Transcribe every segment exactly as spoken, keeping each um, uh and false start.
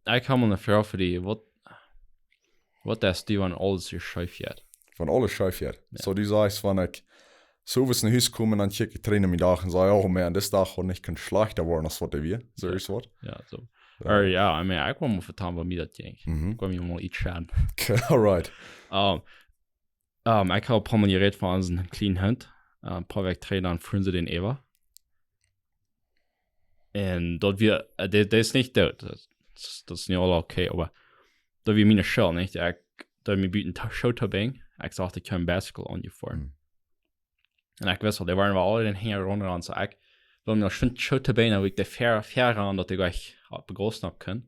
ekj hab mol eene Froag fa die. Waut, waut deist du, wan aules soo scheef jeit? Wan aules scheef jeit? Jo. Soo, du sajst, wan ekj soo no Hus kom, dan kjikj ekj trigj no mien Dach un saj: "Oh man, dis Dach haud nich kunt schlajchta woaren aus waut dee wia." Soo Jo. es waut? Jo, soo. Jo. Or, jo, I mean, ekj well mol vetalen, waut mie daut jinkj. Mhm. Ekj well mie mol eent schaufen. Okay, alright. Um, um, ekj hab een poa Mol jerät von onsen kjlienen Hunt. Uh, een poa Wäakj trigj dan fuaren see dän äwa. Un daut wia, uh, dee, dee es nich doot. Daut es, daut es nu aul okay, oba daut wia miene Schult, nich? Ekj, daut mie buten to, Schoo to binjen, ekj sach, ekj kjeem een Bicycle aunjefoaren. Mhm. Un ekj wist aul, dee wieren aul aula dän Henj rondopp, soo ekj well mie schwind Schoo to binjen, dan wull ekj dee ver, ver gonen, daut ekj jlikj opp de Grauss nopp kunn.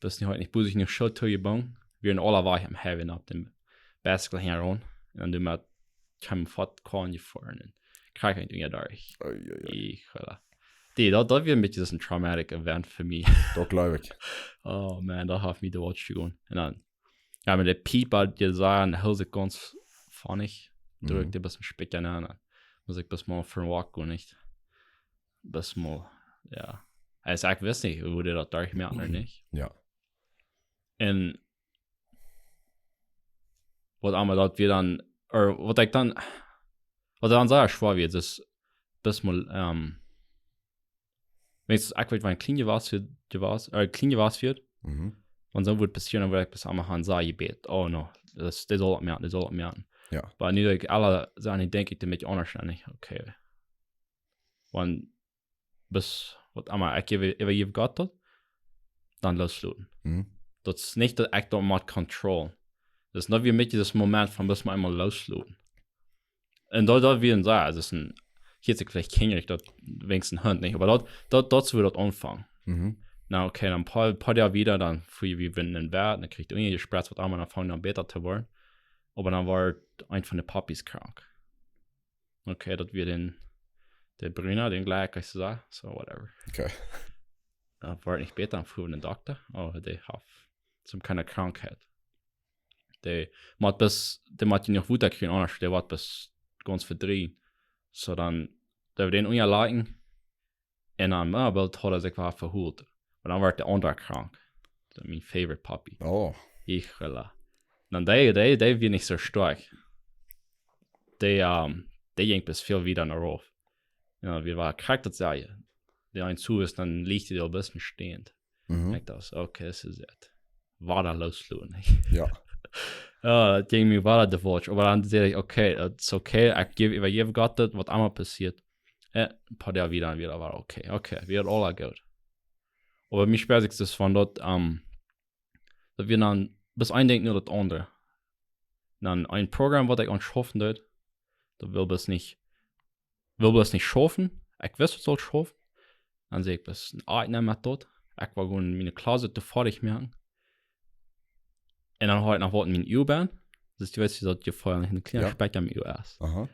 Bat nu haud ekj nich bosich jenuach Schoo to jebungen, wieren aula wajch aum Highway opp dän Bicycle Henj ron. Un dan doamet kjeem ekj foat Korn jefoaren un kjrieech ekj doa derch. Ui, ui, ui. Ekj, Alter. Dee, daut, daut wia een bät een traumatic Event fa mie. Daut jleew ekj. Oh man, daut haft mie de Watch jegonen. Un dan, jo, met de Piepa, dee sach, un hilt sikj gaunz funny. Drukjt Mhm. dee bät een Spikja aun. Dan must ekj bat mol fa een walk gonen, nich? Bat mol, jo. Aus ekj wist nich, woo dee daut doa jemoakt haud, Mhm. nich? Jo. Un waut emma daut wia dan, or waut ekj dan, waut dan sea schwoa wia, daut es bat mol, um, weens ekj weet, wan ekj kjlien jewast wia, jewast, or kjlien jewast wia, Mhm. wan soo wudd passieren, dan wudd ekj bat emma han sea jebät: "Oh no, daut, dee saul daut moaken, dee saul daut moaken." Jo. Oba nu daut ekj aula saj, dan denkj ekj een bät aundasch aun, nich? Okay. Wan bat, waut emma, ekj äwa, äwajäw Gott daut, dan loosloten. Mhm. Daut es nich daut ekj daut mott controllen. Daut es noch wada een bät daut Moment von bat mol eemol loosloten. Un daut, daut wia een sea, daut es een, hieet sikj veleicht kjinjarich, daut weens een Hunt, nich? Oba daut, daut, daut es woo daut aunfangt. Mhm. Na, okay, dan een poa, poa Doag wieda, dan fua wie, wie wieren em Bad, dan kjrieech ekj Unja jespretzt, waut emma, dan funk daut bäta to woaren. Oba dan wort eent von de Puppies krank. Okay, daut wia dän, de Bruna, dän jlikj ekj soo, so whatever. Okay. Dan wort nich bäta, dan fua wie no dän Dokta. Oh, dee haft some kind of Krankheit. Dee mott bat, dee mott jenuach Wota kjrieen, aundasch dee woat bat gaunz vedrieejen. So dan, daut wie dän unjalajen, un dan, ah, boolt haud hee sikj wada veholt. Un dan wort de aundra krank. Daut mien favorite puppy. Oh. Ekj, Alter. Dan dee, dee, dee wia nich soo stoakj. Dee, um, dee jinkj bat väl wieda no rauf. Jo, wie wia krakjt daut selwje. Dee eent soo es, dan licht dee aul een bät steit. Mhm. Ekj docht, okay, daut es et. Wada loosloten. Jo. Jo, daut jinkj mie wada de Watch. Oba dan säd ekj, okay, daut es okay. Ekj jäw, äwajäw Gott daut, waut emma passieet. Jo, een poa Doag wieda, dan wia daut wada okay. Okay, wia daut aula goot. Oba mie spieed sikj daut von daut, um, daut wia dan, bat een Dinkj no daut aundre. Dan een Program, waut ekj aun schaufen deed, daut wull bat nich, wull bat nich schaufen. Ekj wist, daut saul schaufen. Dan säd ekj, bat, ah, ekj näm daut. Ekj wull gewoon miene Closet doa foadich moaken. Un dan haud ekj noch waut en mien Ua bennen. Daut es, du weetst, daut je foadich een kjliena Jo. Spikja aum Ua es. Aha.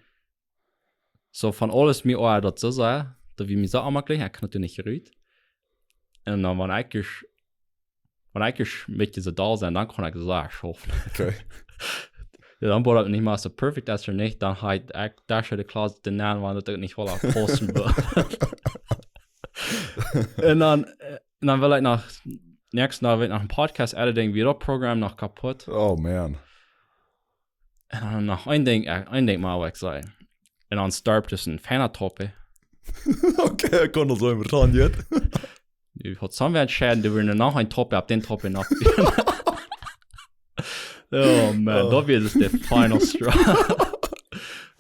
So von aules mie oa daut soo sea, daut wia mie soo aunmoaklich, ekj kunn daut nich rut. Un dan, wan ekj es, wan ekj es met dise doll sent, dan kaun ekj soo sea schaufen. Okay. Jo, dan woat daut nich mea soo perfekt aus ea nich, dan ha ekj, daut es de Closet, de Naun, wan daut uk nich woat paussen. Un dan, äh, un dan wull ekj noch, näakjsten Dach wull ekj noch een Podcast editen, wia daut Program noch kaput. Oh man. Un dan noch een Dinkj, äh, een Dinkj mol, waut ekj saj. Un dan storf dus een feina Topp. Okay, ekj kunn daut soo vestonen, jo. Dee haud soo väl Schäden, dee wia noch een Topp, opp dän Topp noch. Oh man, Oh. Daut wia dus de final straw.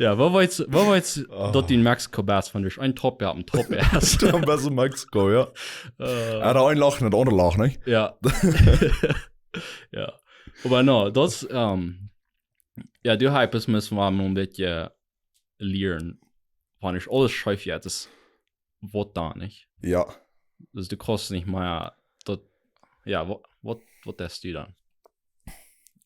Jo, woo weetst, woo weetst Oh. daut dee en Mexiko best, wan du een Topp opp een Topp hast? Am besten Mexiko, jo. Äh. Jo, daut een Lach, daut aundre Lach, nich? Jo. Jo. Oba no, daut es, ähm, jo, du hast, must mau een bät lieren. Wan es aules scheef jeit, es waut dan, nich? Jo. Dus du kaust nich mea daut, jo, waut, waut, waut deist du dan?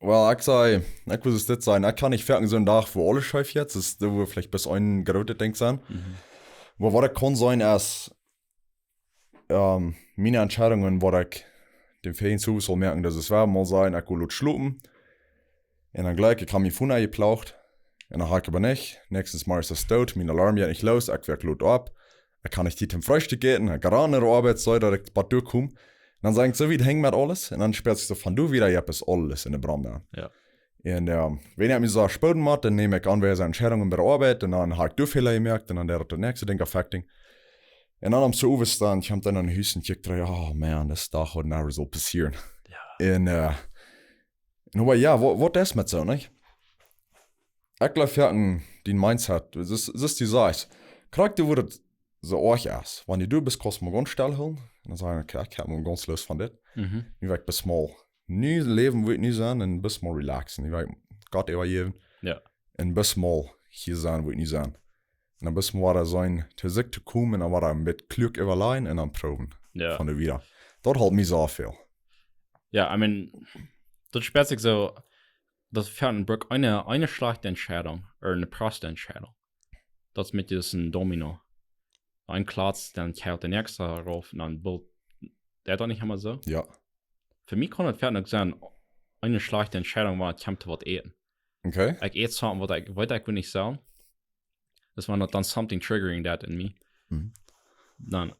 Well, ekj saj, ekj well dit sajen, ekj kaun nich foaken soon Dach, wua aules scheef jeit, daut es, daut woat veleicht bloos een grootet Dinkj sennen. Mhm. Oba waut ekj kaun sajen es, ähm, miene Entscheidungen, waut ekj dän Fäajen sowieso moaken, daut es, wua mol sajen, ekj well lot schlopen. Un dan jlikj, ekj hab mien Phone aunjeplajcht. Un dan ha ekj oba nich. Näakjsten Morjes es daut doot, mien Alarm jeit nich loos, ekj woak lot opp. Ekj kaun nich Tiet toom Freestikj äten, ekj ran no de Oabeit, soo daut ekj bat doa kom. Dan saj ekj, soo wiet hinj met aules. Un dan spieekj ekj soo von doa wieda, jo, es aules enne Brand aun. Jo. Un, ähm, wan ekj mie soo spoden mott, dan näm ekj aunwiesende Entscheidungen bie de Oabeit. Un dan hab ekj doa Fäla jemoakt. Un dan deed ekj daut näakjste Dinkj affecting. Un dan om soo äwa stonn, ekj kjeem dan no Hus un ekj docht, oh man, dis Dach woat never soo passieren. Jo. Un, äh, un oba jo, waut, waut es met soo, nä? Ekj jleew, jo, en dien Mindset, daut es, daut es dee Sach. Krakjt wua daut soo oajch es. Wan du doa best, kaust mol gaunz stell hoolen. Un dan sajen, okay, ekj hab mol gaunz Lust von dit. Mhm. Nu woa ekj best mol nu läwen, wua ekj nu sie, un best mol relaxen. Nu woa ekj Gott äwajäwen. Jo. Un best mol hia sennen, wua ekj nu sie. Un dan best mol wada sennen, to sikj to komen, un dan wada met Glück äwalajen un dan proowen. Jo. Von doa wieda. Daut halpt mie soo väl. Jo, I mean, daut spieekj sikj soo, daut fa een Brook eene, eene schlajchte Entscheidunk, ooda eene proste Entscheidunk. Daut es met disen Domino. Een Klotz, dan kjricht de näakjste rauf, un dan boolt, daut es doch nich emma soo. Jo. Fa mie kaun daut foaken uk sennen, eene schlajchte Entscheidunk, wan et kjemt to waut äten. Okay. Ekj ät something, waut ekj, weet ekj, wua nich soo. Daut es wan daut dan something triggering daut en mie. Mhm. Dan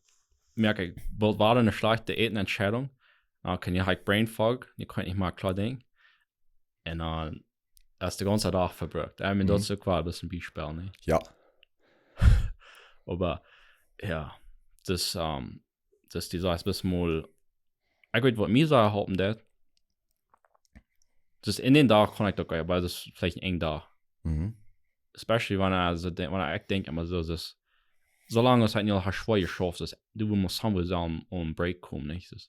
moak ekj boolt wada eene schlajchte Äten-Entscheidunk. Dan kaun ekj, hab ekj Brain Fog, dan kaun ekj nich mea kloa denkjen. Un dan es de gaunze Dach vebrukt. I mean, daut Mhm. es uk wada een Biespel, nä? Jo. Oba, jo, daut, ähm, daut es dee Sach, best mol, ekj weet, waut mie soo halpen deed. Daut en dän Dach kaun ekj uk, oba daut es veleicht een Dach. Mhm. Especially wan ekj soo denkj, wan ekj denkj emma soo, daut, soo lang aus ekj nu aul schwoa jeschauft, daut, du motst haben, wua sellen om Break komen, nich? Daut,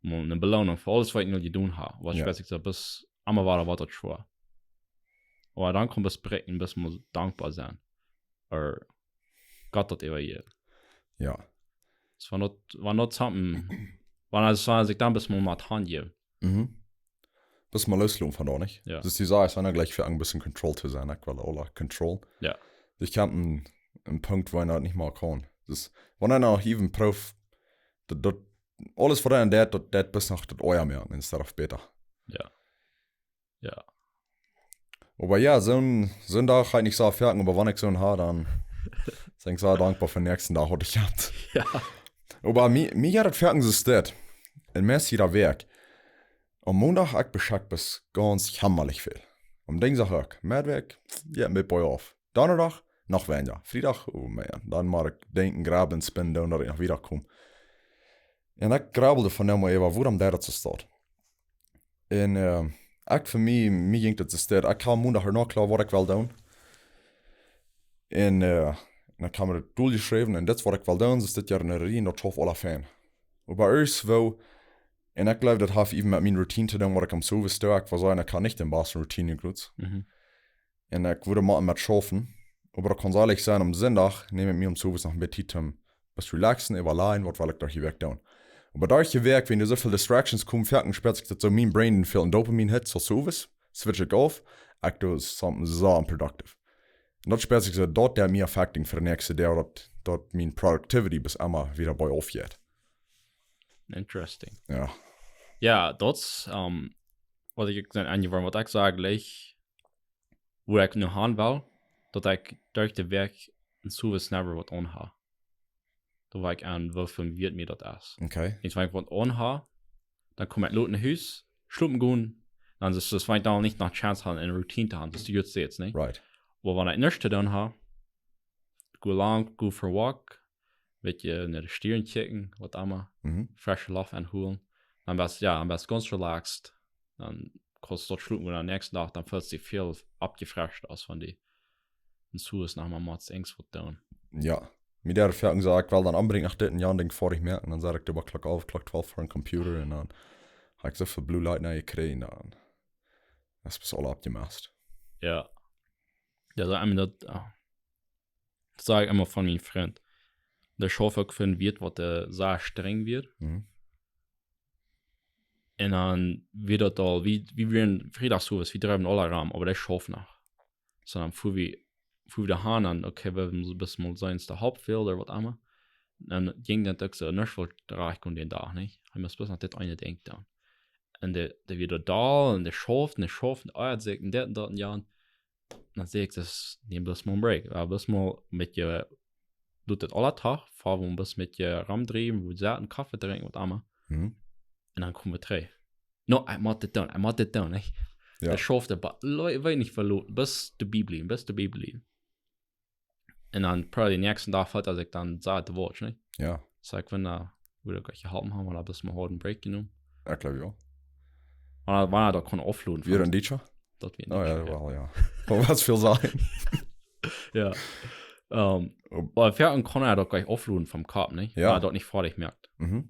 mol eene Beloonunk fa aules, waut ekj nu jedonen hab. Waut Jo. spieekj sikj soo, best emma wada waut daut schwoa. Oba dan kaun best Break un best mol dankboa sennen. Ooda Gott daut äwajäwen. Jo. Daut wan daut, wan daut something, wan et, wan et sikj dan best mol met Haunt jeft. Mhm. Best mol loosloten von doa, nich? Jo. Daut es dee Sach, wan ekj jleich fa een bät Control to sennen, ekj well aula Control. Jo. Ekj hab een, een Punkt, wua ekj daut nich mea kaun. Daut, wan ekj noch even proow, daut, daut aules, waut ekj deed, daut, daut best noch daut Oaja mea, instead of bäta. Jo. Jo. Oba jo, soon, soon Dach hab ekj nich soo foaken, oba wan ekj soon hab, dan sie ekj soo dankboa fa dän näakjsten Dach, waut ekj hab. Jo. Oba mie, mie jeit daut foaken soo stell. Un meist jieda Wäakj. Aum Mondach, ekj beschekj best gaunz jämalich väl. Aum Dinjsdach uk. Meddwäakj, jo, een bät boajoff. Donnadach, noch weinja. Friedach, oh man. Dan mott ekj denkjen, grabbeln, spinnen, doonen, daut ekj noch wieda kom. Un ekj grabbeld von emma äwa, wuarom daut soo steit. Un, äh, ekj fa mie, mie jinkj daut soo stell. Ekj haud Mondach noch kloa, waut ekj well doonen. Un, äh, dan haud ekj mie daut Doel jeschräwen, un dit es, waut ekj well doonen, daut es dit Joa enne Rieej, daut schauft aula fein. Oba ieescht woo, un ekj jleew, daut haft even met miene Routine to doonen, waut ekj aum Sowes doo. Ekj well sajen, ekj hab nich dän basten Routine jekjräajen. Mhm. Un ekj wudd mau met schaufen. Oba daut kaun secha sennen, aum Sindach näm ekj mie aum Sowes noch een bät Tiet, om bät relaxen, äwalajen, waut well ekj derch de Wäakj doonen. Oba derch de Wäakj, wan doa soo väl Distractions komen, foaken spieekj sikj daut soo, mien Brain dän väl Dopamin-Hit, soo Sowes, switch ekj auf, ekj doo something soo unproductive. Un daut spieekj sikj soo, daut deit mie affecting fa dän näakjsten Dach, daut, daut miene Productivity best emma wada boajoff jeit. Interesting. Jo. Jo, daut es, ähm, waut ekj uk aun jeworden, waut ekj saj, jlikj, wua ekj nu han well, daut ekj derch de Wäakj en Sowes never waut aunhab. Doa woa ekj aun, woo väl wieet mie daut es. Okay. Wan ekj waut aunhab, dan kom ekj lot no Hus, schlopen gonen, dan es daut, wan ekj dan nich noch Chance hab, eene Routine to haben, daut es dee jrod sitst, nä? Right. Oba wan ekj nuscht to doonen hab, go lang, go for a walk, bät no de Stieren kjikjen, waut emma, Mhm. fresche Loft aunhoolen, dan best, jo, dan best gaunz relaxed, dan kaust daut schlopen un aum näakjsten Dach, dan feelst du väl oppjefrescht aus wan du en Sowes noch mau motst irjent waut doonen. Jo. Mie deit foaken soo, ekj well dan onbedinjt noch dit un jant Dinkj foadich moaken, un dan sat ekj doa bie Klock alf, Klock twalf ver dän Computer, un dan hab ekj soo väl Blue Light no jekjräajen, dan es best aula aufjemast. Jo. Jo, soo, I mean, daut, ah, daut saj ekj emma von mienen Frint. Dee schauft uk fa een Wäakj, waut, äh, sea strenj wia. Mhm. Un dan wia daut aul, wie, wie wieren Friedach Sowes, wie dreewen aula rom, oba dee schauft noch. Soo dan fua wie, fua wie doa han, dan, okay, wie motten best mol seenen, es de Hauptfäl ooda waut emma. Dan jinkj daut uk soo, nuscht wull rajcht gonen dän Dach, nä? Hee must best noch dit eene Dinkj doonen. Un dee, dee wia doa doll, un dee schauft, un dee schauft, un dee oajat sikj, un dit un daut un jant. Dan saj ekj, daut es nich best mol een Break. Oba best mol met je, doo daut aule Dach, fa woo best met je romdriewen, woo sat, een Koffe drinkjen, waut emma. Mhm. Un dan kome wie trigj. No, ekj mott dit doonen, ekj mott dit doonen, nä? Jo. Daut schauft, oba Leu-, weet nich veloten, bloos doabie bliewen, bloos doabie bliewen. Un dan probably dän näakjsten Dach felt, aus ekj dan saj, de Watch, nä? Jo. Saj ekj, wan, äh, woo ekj jeholpen hab, wan ekj bloos mol haud een Break jenomen. Jo, ekj jleew, jo. Wan, wan ekj daut kunn aufloden. Wia daut een Teacher? Daut wia een Oh, jo, Teacher, jo. Well, jo. Oh, waut väl Sachen. Jo. Ähm, Oh. Oba foaken kaun ekj daut jlikj aufloden vom Kopp, nä? Jo. Wan ekj daut nich foadich moak. Mhm.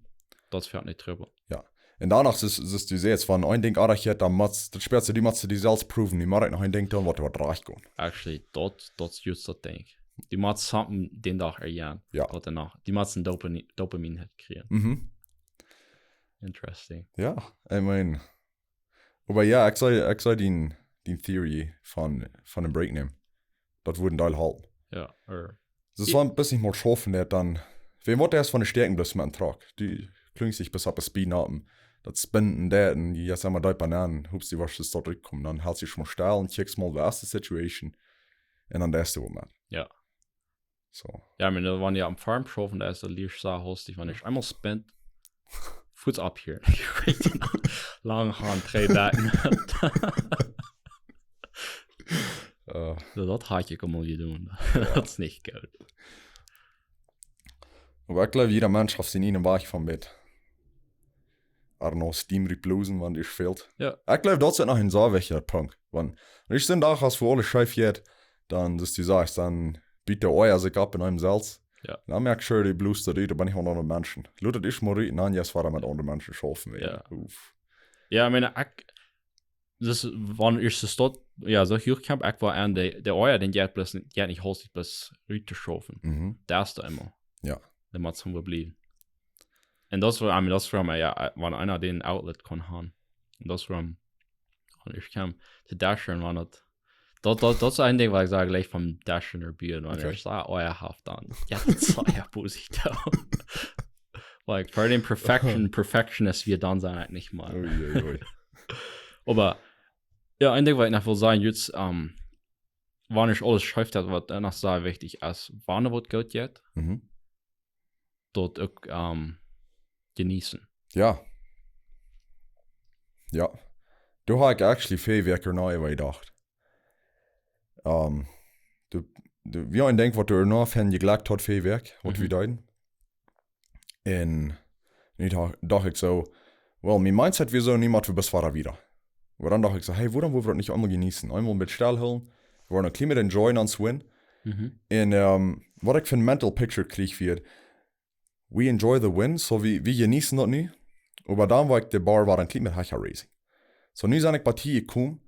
Daut es foaken nich Trubbel. Jo. Un doano es, es, es du sajchst, wan een Dinkj oajch jeit, dan motst, daut spieet sikj, du motst die selfst proven, du motst noch een Dinkj doonen, waut, waut rajcht jeit. Actually, daut, daut es just daut Dinkj. Du motst something dän Dach erjäajen. Jo. Waut doano. Du motst een Dopami-, Dopamine-Hit kjrieen. Mhm. Interesting. Jo, I mean, oba jo, ekj saj, ekj saj dee, dee Theory von, von een Break nämen. Daut wudd een Deel halpen. Jo, or Daut es wan bloos nich mol schaufen, daut dan, wan waut es von de Stäakjen bloos met een Truck. Du klingst sikj bloos opp de Speed opp un daut spint un daut un du jeist emma deepa nenn, hopst du woascht doa rutkomen. Dan helst du mol stell un checkst mol, waut es de Situation. Un dan deist du waut met. Jo. So. Jo, ekj meen, wan du aum Farm schaufst, dan es daut leewa soo hastich, wan ekj eemol spint, fuaz opphieren. Lang gonen, trigj backen. Äh. Soo, daut haud ekj emol jedonen. Jo. Daut es nich goot. Oba ekj jleew, jieda Mensch haft sienen eejnen Wajch von bät. Ar no Steam rutblosen, wan die fält. Jo. Ekj jleew, daut es noch een sea wichtja Punkt. Wan, wan ekj soon Dach hab, wua aules scheef jeit, dan, soo aus du sajchst, dan bieet de Oaja sikj opp en eenem selfst. Jo. Dan moak sure, du bloost daut ut, dan best du uk noch met aundre Menschen. Lot daut ieescht mol rut, un dan jeist du wada met aundre Menschen schaufen. Jo. Uff. Jo, ekj meen, ekj, daut, wan ekj soo stoakj, jo, soo huach kjeem, ekj wia aun de, de Oaja, dän jeit bloos, jeit nich hastich bloos ruttoschaufen. Mhm. Daut es doa emma. Jo. Daut mott soo bliewen. Un daut es wuarom, I mean, daut es wuarom, jo, wan eena dän Outlet kaun haben. Un daut es wuarom, wan ekj kjeem to dashen, wan daut, daut, daut, daut es een Dinkj, waut ekj saj, jlikj vom dashen erbieren, wan Okay. ekj saj, oh jo, haft dan. Jo, daut es jo positiv. Like, fa dän Perfection, Perfectionist, wia dan sent ekj nich mea. Ui, ui, ui. Oba, jo, een Dinkj, waut ekj noch well sajen, jetzt, ähm, wan ekj aules scheef haud, waut noch sea wichtich es, wan waut goot jeit, Mhm. daut uk, ähm, jeneeten. Jo. Jo. Doa hab ekj actually väl Wäakj no äwa jedocht. Ähm, du, du, jo, een Dinkj, waut doa noch von jejlekjt haud, väl Wäakj, waut Mhm. wie deeden. Un nu docht, docht ekj soo, well, mien Mindset wia soo, niemols, wie best wada wieda. Oba dan docht ekj soo, hey, wuarom wellen wie daut nich eemol jeneeten? Eemol een bät stell hoolen, wie wellen een kjlien bät enjoyen ons win. Mhm. Un, ähm, waut ekj fa een mental picture kjrieech wia, we enjoy the win, so wie, wie jeneeten daut nu. Oba dan wull ekj de Bar wada een kjlien bät hecha raisen. So nu sie ekj bie hia jekomen,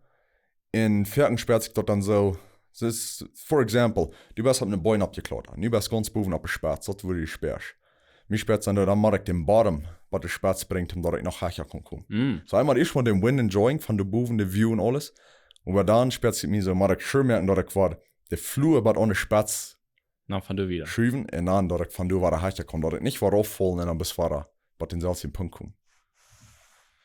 un foaken spieet sikj daut dan soo, daut es, for example, du best opp eene Beem oppjeklottat, nu best gaunz bowen opp de Spetz, daut wia de Spetz. Mie spieet dan, dan mott ekj dän Bodem, waut de Spetz brinjt, om daut ekj noch hecha kaun komen. Mm. So eemol ieescht mol dän Win enjoyen von de bowen, de View un aules. Oba dan spieet sikj mie soo, mott ekj sure moaken, daut ekj wada de Flua bat aun de Spetz No, von doa wieda. schuwen un dan, daut ekj von doa wada hecha kaun, daut ekj nich wada rauffaulen un dan best wada bat dänselwjen Punkt komen.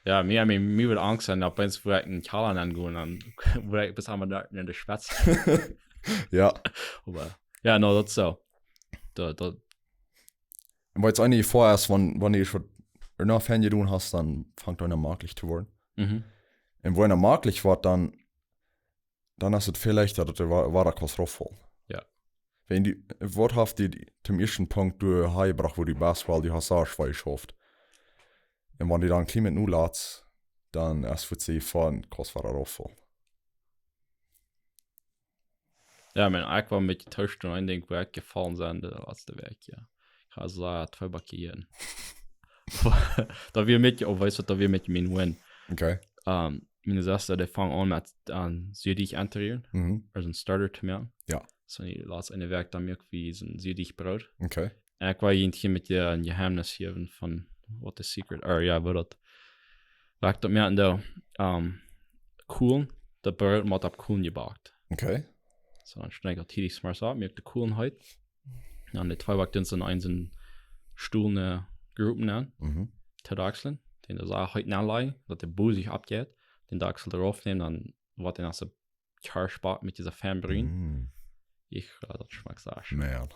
Jo, mie, mie, mie wudd Angst sennen, opp eemol, wua ekj een Kjalla aungonen, dan, wua ekj bie emol doa en de Spetz. Jo. Oba, jo, no, daut es soo. Daut, daut. Un waut uk eene Jefoa es, wan, wan du waut doano jedonen hast, dan fangt eena maklich to woaren. Mhm. Un wan eena maklich woat, dan dan es et väl leichta, daut du wa-, wada kaust rauffaulen. Jo. Wan du, waut haft die, die toom ieeschten Punkt doa hanjebrocht, wua du best, wiels du hast sea schwoa jeschauft. Un wan du dan een kjlien bät nolatst, dan es et fa die von, kaust wada rauffaulen. Jo, ekj meen, ekj wia met de Toostand, een Dinkj, wua ekj jefollen sie de latste Wäakj, jo. Ekj hab soo twee Backe jejäten. Daut wia met, oh, weetst du, daut wia met mien Win. Okay. Ähm, miene Sesta, dee funk aun met, ähm, Siedeajch auntorieren. Mhm. Aulsoo een Starter to moaken. Jo. So, dee latste Wäakj dan moak wie soon Siedeajchbroot. Okay. Un ekj wull junt hia met de, een Jeheemnis jäwen von what the secret, or jo, woo daut, woo ekj daut moak, un doa, ähm, Kulen, daut Broot mott opp Kulen jebackt. Okay. So, dan stunt ekj aul tiedich zemorjes opp, moak de Kulen heet. Dan de twee Backe, dee sent en soone stolne Gruppen aun. Mhm. Twee Dachslen. Dee dan soo heet aunlajen, daut de Boden oppjeit. Dän Dachsel doaropp nämen, dan woat dee aus een Kjarschbak met dise feine Brun. Mm. Ekj, jo, daut schmakjt sea scheen. Man.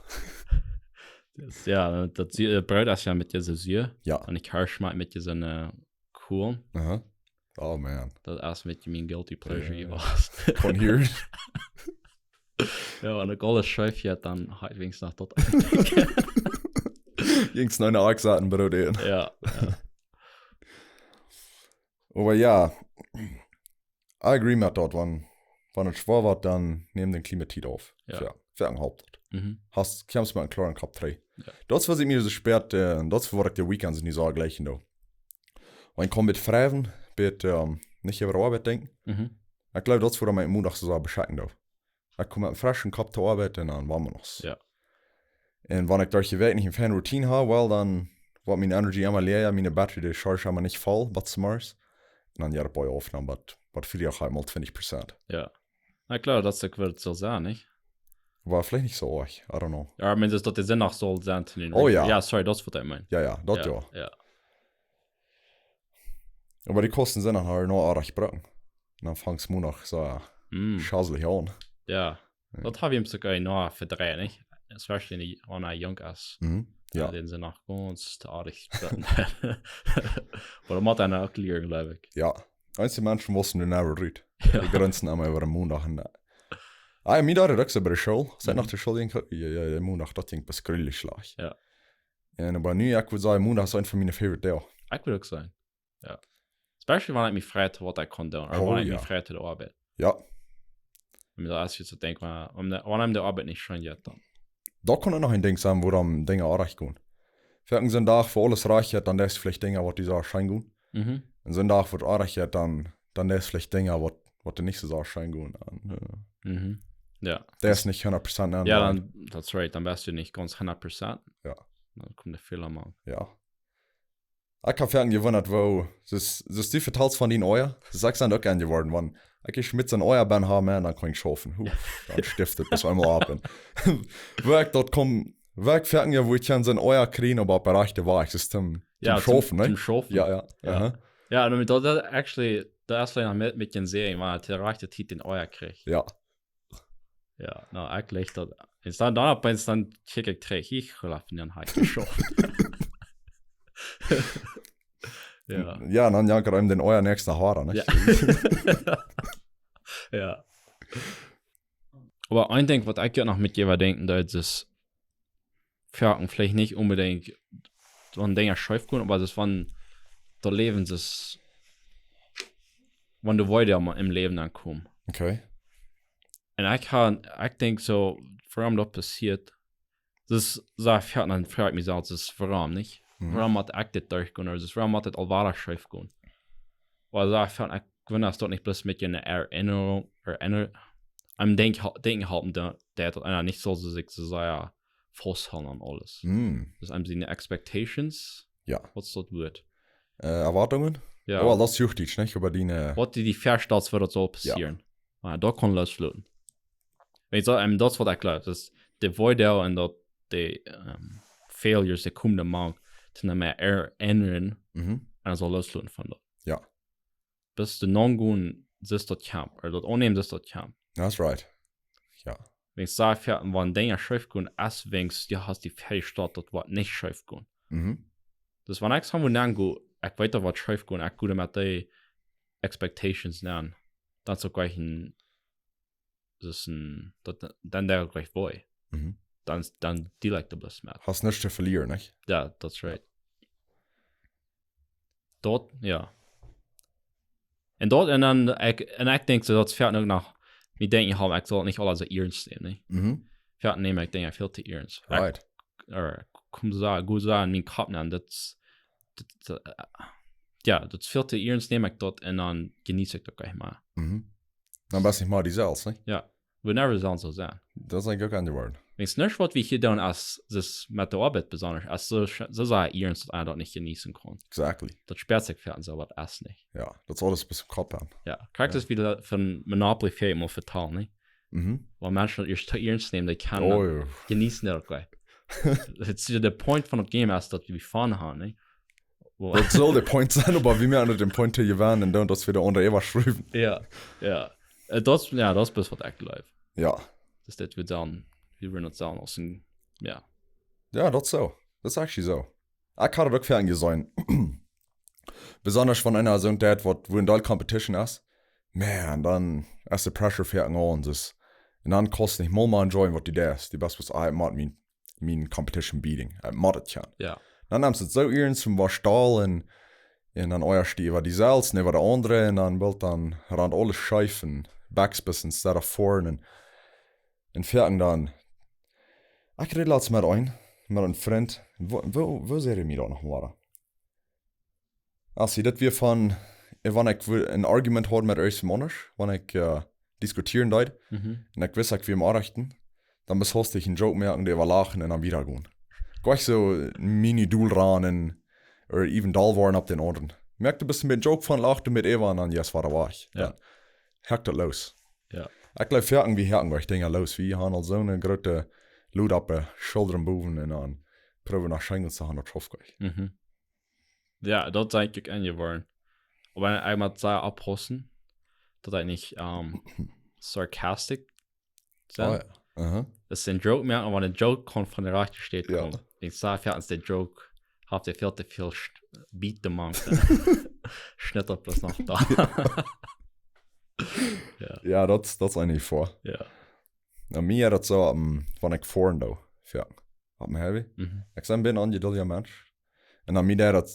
Daut, jo, daut, äh, Broot es jo met dise Sua. Jo. Un de Kjarschbak met dise, äh, Polen. Aha. Oh man. Daut es met mien guilty pleasure Ja. Jewast. Von hier. Jo, wan uk aules scheef jeit, dan ha ekj weens noch daut. Jings noch een Axt en Broot äten. Jo. Oba jo, I agree met daut, wan, wan et schwoa woat, dan nemm dän Klima Tiet auf. Jo. Jo, veagen halpt daut. Mhm. Hast, kjemst met een kloaren Kopp trigj. Jo. Daut es waut ekj mie soo spät, äh, daut es waut ekj de weekends nu soo jleichen doo. Wan ekj kaun met frieen, met, ähm, nich äwa Oabeit denkjen. Mhm. Ekj jleew, daut es wuarom ekj Mondach soo sea beschekjen doo. Ekj kom met een freschen Kopp to Oabeit un dan woa wie ons. Jo. Un wan ekj derch de Wäakj nich eene feine Routine ha, well, dan woat miene Energy emma läaja, miene Battery, dee charge emma nich voll, bat zemorjes. Un dan jo, bie auf, dan bat, bat Friedach ha ekj mol twintich Prozent. Jo. Na kloa, daut es uk waut et saul sennen, nich? Oba veleicht nich soo oajch, I don't know. Jo, ekj meen, daut de Sindach saul sennen. Oh, jo. Jo, sorry, daut es waut ekj meen. Jo, jo, daut jo. Jo. Oba dee Kosten sent dan noch oajch brucken. Un dan fangst du noch soo Mm. schazelig aun. Jo. Daut hab ekj soogoa noch vedreit, nich? Especially wan eena junk es. Mhm. Jo. Jo, dee sent noch gaunz to oajch. Oba daut mott eena uk lieren, jleew ekj. Jo. Eenje Menschen wisten doa never rut. Dee grunzen emma äwa dän Mondach. Un, äh, ah, jo, mie deed daut uk soo bie de School. Sent Mhm. Noch de School, jinkj, jo, jo, jo, de Mondach, daut jinkj bie grulich schlajcht. Jo. Un oba nu, ekj wudd sajen, Mondach es eent von miene favorite Doag. Ekj wudd uk sajen. Jo. Especially wan ekj mie frei to waut ekj kaun doonen. Ooda Oh, wan ekj jo. mie frei to de Oabeit. Jo. Un daut es jrod to denkjen, mau, wan de, wan de Oabeit nich scheen jeit, dan. Daut kaun uk noch een Dinkj sennen, wuarom Dinja oajch gonen. Veleicht een Dach, wua aules rajcht jeit, dan deist du veleicht Dinja, waut die soo scheen gonen. Mhm. Un een Dach, wua et oajch jeit, dan, dan deist du veleicht Dinja, waut, waut die nich soo scheen gonen. Un, äh, Mhm. Jo. daut es nich hundat Prozent aun. Jo, dan, that's right, dan best du nich gaunz hundat Prozent. Jo. Dan kjemt de Fäla mau. Jo. Ekj hab veleicht jewundat, woo, daut, daut du vetalst von dän Oaja, daut ekj sie uk aunjeworden, wan ekj ieescht met soon Oaja bie ha, Maun, dan kaun ekj schaufen. Hu, dan stift et bloos eemol opp. Un wua ekj daut kom, wua ekj veleicht jo, wua ekj kaun soon Oaja kjrieen, oba opp de rajchte Wajch, daut es toom, Jo, toom schaufen, nä? Toom schaufen. Jo, jo. Jo. Aha. Jo, un daut, daut actually, daut es veleicht noch met, met je seenen, wan et de rajchte Tiet dän Oaja kjricht. Jo. Jo, nu, ekj jleich daut. Un dan, dan opp eemol, dan kjikj ekj trigj, ekj jleew, dan hab ekj jeschauft. Jo. Jo, un dan jankat eena dän Oaja näakjsten Hoat, nä? Jo. Jo. Oba een Dinkj, waut ekj jo noch met je denkjen deed, es, veleicht, veleicht nich onbedinjt, wan Dinja scheef gonen, oba daut es, wan daut Läwen es, wan du wieda mol em Läwen aunkommst. Okay. Un ekj ha, ekj denkj soo, wuarom daut passieet, daut es, saj ekj, jo, dan froag ekj mie selfst, daut es wuarom nich? Mhm. Wuarom mott ekj dit derchgonen? Ooda daut es, wuarom mott et aul wada scheef gonen? Oba saj ekj, jo, ekj weet, es daut nich bloos met je Erinnerung, Erinner-, aum Denkj, Denkjen halpen, daut, daut eena nich saul sikj soo sea fausthoolen aun aules. Mm. Daut es eenem siene Expectations. Jo. Waut es daut Wuat? Äh, Erwartungen? Jo. Oh, well, daut es Huachdietsch, nä? Oba dee, äh, Waut du die väastellst, waut daut saul passieren. Jo, daut kaun loosloten. Wan ekj saj, ähm, daut es waut ekj jleew. Daut es de Wieda un daut de, ähm, Failures, dee komen mau, dee nich mea er-, ändren. Mhm. Un saul loosloten von daut. Jo. Bat du nongonen, es daut kjemt. Ooda daut aunnämen, es daut kjemt. That's right. Jo. Wan ekj saj, jo, wan Dinja scheef gonen, es wan du hast die väajestallt, daut woat nich scheef gonen. Mhm. Daut wan ekj soo woa nongonen, ekj weet daut woat scheef gonen, ekj go met dee Expectations nenn, dan es uk jlikj een, daut es een, daut, dan denkj ekj jlikj, boy. Mhm. Dan, dan deal ekj doa bloos met. Hast nuscht to velieren, nä? Jo, that's right. Daut, jo. Un daut, un dan, ekj, un ekj denkj soo, daut es veleicht uk noch, wie denkjen, jo, ekj saul nich aules soo iernst nämen, nä? Mhm. Veleicht näm ekj Dinja väl too iernst. Ekj, Right. ooda, komm soo, go soo en mienen Kopp nenn, daut es, daut, daut, äh, jo, daut es väl too iernst, näm ekj daut un dan jeneet ekj daut jlikj mau. Mhm. Dan best du nich mea die selfst, nä? Jo, wie never sellen soo sennen. Daut es uk een Wuat. Wan nuscht waut wie hia doonen, es, es met de Oabeit besonda, es soo, soo sea iernst, daut eena daut nich jeneeten kaun. Exactly. Daut spieet sikj veleicht soo waut aus nich. Jo, daut es aules bloos em Kopp aun. Jo, krakjt daut wie daut von Monopoly väl mol vetalen, nä? Mhm. Wan Menschen daut ieescht too iernst nämen, dee kjennen Oh, daut jo. jeneeten uk jlikj. Daut es de Point von daut Game, es daut wie fun haben, nä? Wo- Daut saul de Point sennen, oba wie moaken daut dän Point to jewennen un dan daut wie doa unja äwaschruwen. Jo, jo. Äh, daut, jo, daut es bloos waut ekj jleew. Jo. Daut es dit, wie dan, wie wellen daut sellen aus een, jo. Jo, daut es soo. Daut es actually soo. Ekj haud daut uk väl aunjeseenen. besonda wan eena soont deit, waut, wua een Deel Competition es, man, dan es de pressure foaken aun, dus. Un dan kaust nich mol mea enjoyen, waut du deist. Du best bloos, ah, ekj mott mien, mien Competition beaten. Ekj mott et kjennen. Jo. Dan nemst du et soo iernst un woascht doll un, un dan oajasch du äwa die selfst un äwa de aundre un dan well dan rant aules scheef un backspin instead of forward un, un foaken dan. Ekj räd latst met een, met een Frint. Woo, woo, woo säd hee mie daut noch mol? Aus hee daut wia von, eh, wan ekj wia een Argument haud met eent aundasch, wan ekj, eh, diskutieren deed, Mhm. un ekj wist, ekj wia em Orrajchten, dan musst du een Joke moaken, dee äwa lachen un dan wieda gonen. Jlikj soo mini doll rannen, or even doll woaren opp dän aundren. Moak een bät een Joke von, lach doa met äwa un dan, yes, wada wajch. Jo. Dan hakt daut loos. Jo. Ekj jleew, foaken, wie haken wie Dinja loos. Wie haben aul soone groote Load opp de Schullren bowen un dan proowen wie noch scheen to haben, daut schauft nich. Mhm. Jo, daut denkj ekj uk aun jeworden. Oba ekj mott sea oppaussen, daut ekj nich, ähm, sarcastic sie. Oh, jo. Aha. Daut es een Joke moaken, oba een Joke kaun von de rajchte Städ Jo. komen. Ekj saj, jo, es de Joke, haft hee väl to väl St-, Beat de Mank. Schnitt opp daut noch doa. Jo. Jo, daut, daut es eejentlich väa. Jo. Bie mie es daut soo, ähm, wan ekj foaren doo. Jo. Opp mien Heavy. Mhm. Ekj sie een bät een onjeduldja Mensch. Un bie mie daut,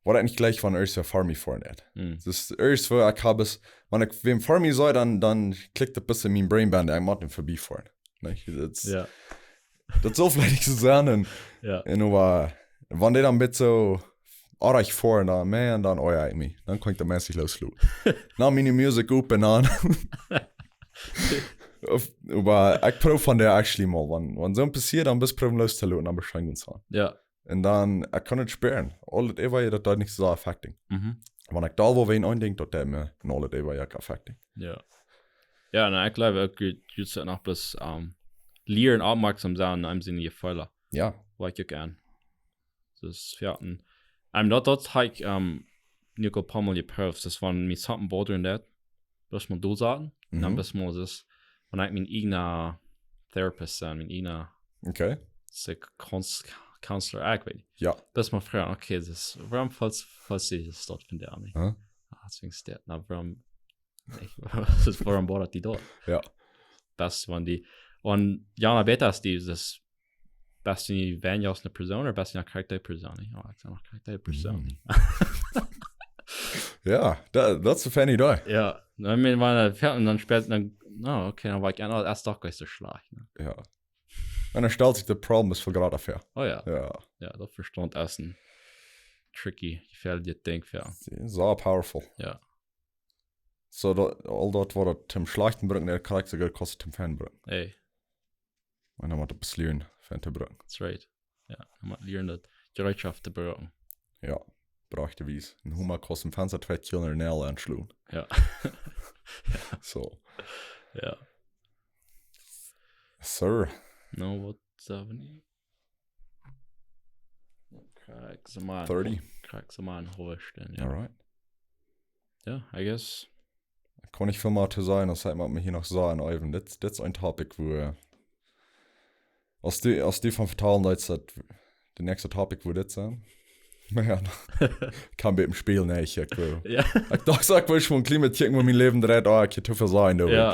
woat ekj nich jlikj wan eena ver mie foaren deit. Mhm. Daut es ieescht, wua ekj hab es, wan ekj wäm ver mie see, dan, dan klikjt daut bät en mien Brain bie, ekj mott am verbie foaren. Nä, daut es, Jo. daut saul veleicht nich soo sennen. Un, Jo. un oba, wan dee dan met soo oajch foaren, dan, man, dan oaja ekj mie. Dan kaun ekj daut meist nich loosloten. Dan miene Musikj opp un dan. Of, oba ekj proow von dee actually mol, wan, wan soo eent passieet, dan best proowen loostoloten, dan beschränk ons aun. Jo. Un dan, ekj kaun et spieren. Aul daut äwa, daut deit nich soo affecting. Mhm. Wan ekj doa woo wäm aundenkj, daut deit mie aul daut äwa uk affecting. Jo. Jo, nä, ekj jleew uk, du, du sitst noch bloos, ähm, lieren oppmoakjsom sennen un eenem siene Jefeelen. Jo. Wua ekj uk aun. Daut es, jo, un, ähm, daut, daut hab ekj, ähm, nu uk een poa mol jeprooft, daut wan mie something bothering deit, daut mol dolsaten, un dan Mhm. best mol, daut es, wan ekj mien eejna Therapist sie, mien eejna Okay. Psych-, Cons-, Counselor, ekj weet nich. Jo. Daut mol froagen, okay, daut es, wuarom felt, felt sikj daut von die aun? Aha. Ah, daut es wäajen daut. Na, wuarom, ekj, daut es, wuarom bothert die daut? Jo. Best wan die, wan, jo, na, bäta es die, daut es, best du nu weinja aus eene Persoon, ooda best du noch krakjt dee Persoon? Jo, ekj sie noch krakjt dee Persoon. Mhm. Jo, daut, daut es een funny Idee. Jo, I mean, wan et fält un dan spelt, dan, na, okay, dan woa ekj aun, es doch nich soo schlajcht, nä? Jo. Un dan stalt sikj daut Problem es väl jrata väa. Oh jo. Jo. Jo, daut Vestaunt es een tricky, jefäalich Dinkj, jo. Soo powerful. Jo. Soo daut, aul daut waut et toom Schlajchten brinjt, daut kaun soogoa kosten toom Fein brinjen. Ey, Un dan mott et passieren, Fein to brinjen. That's right. Jo, dan mott lieren daut Jereetschoft to brucken. Jo, prakjtisch. Een Homa kaust een Fensta twee Kilo en de Nagel aunschlonen. Jo. Soo. Jo. Sir. No, waut, seventy? Krakjt soo mau. Thirty. Krakjt soo mau een Hoasten, jo. Alright. Jo, I guess. Kaun nich väl mea to sajen, aus ekj mott mie hia noch sajen, Oiwen. Dit, dit es een Topic, wua, aus du, aus du von vetalen deetst, daut de näakjste Topic wudd dit sennen. Oba jo, kaun bie daut Spiel nich, ekj wull. Jo. Ekj docht, ekj wull schwoa een kjlien bät checken, woo mien Läwen dreit, oh, ekj hab to väl sajen, doa. Jo.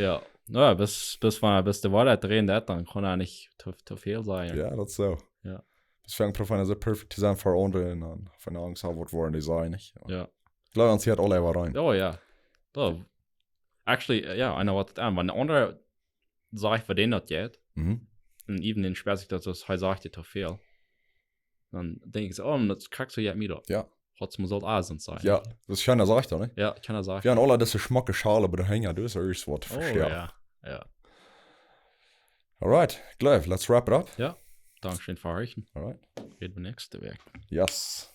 Jo. Na, best, best wan, best de Woarheit räden deit, dan kaun hee nich to, to väl sajen. Jo, daut es soo. Jo. Best foaken proowen soo perfekt to sennen fa aundre un dan von Angst haben, waut woaren dee sajen, nich? Jo. Jo. Ekj jleew, ons hia aule äwa rein. Oh jo. Daut, actually, eh, jo, I know what it is. Wan een aundra sajcht, fa dän daut jeit, Mhm. un even dän spät sikj daut, aus hee sajcht to väl, dan denkj ekj soo, oh, daut krakjt soo jeit mie daut. Jo. Waut mott daut aundasch sennen? Jo, daut es kjeena sajcht daut, nä? Jo, kjeena sajcht. Jo, un aul dise schmocke Schale, oba doa hinja, doa es irjent waut to Oh vestellen. jo, jo. Alright, ekj jleew, let's wrap it up. Jo, dankscheen fa horchen. Alright. Räd wie näakjste Wäakj. Yes.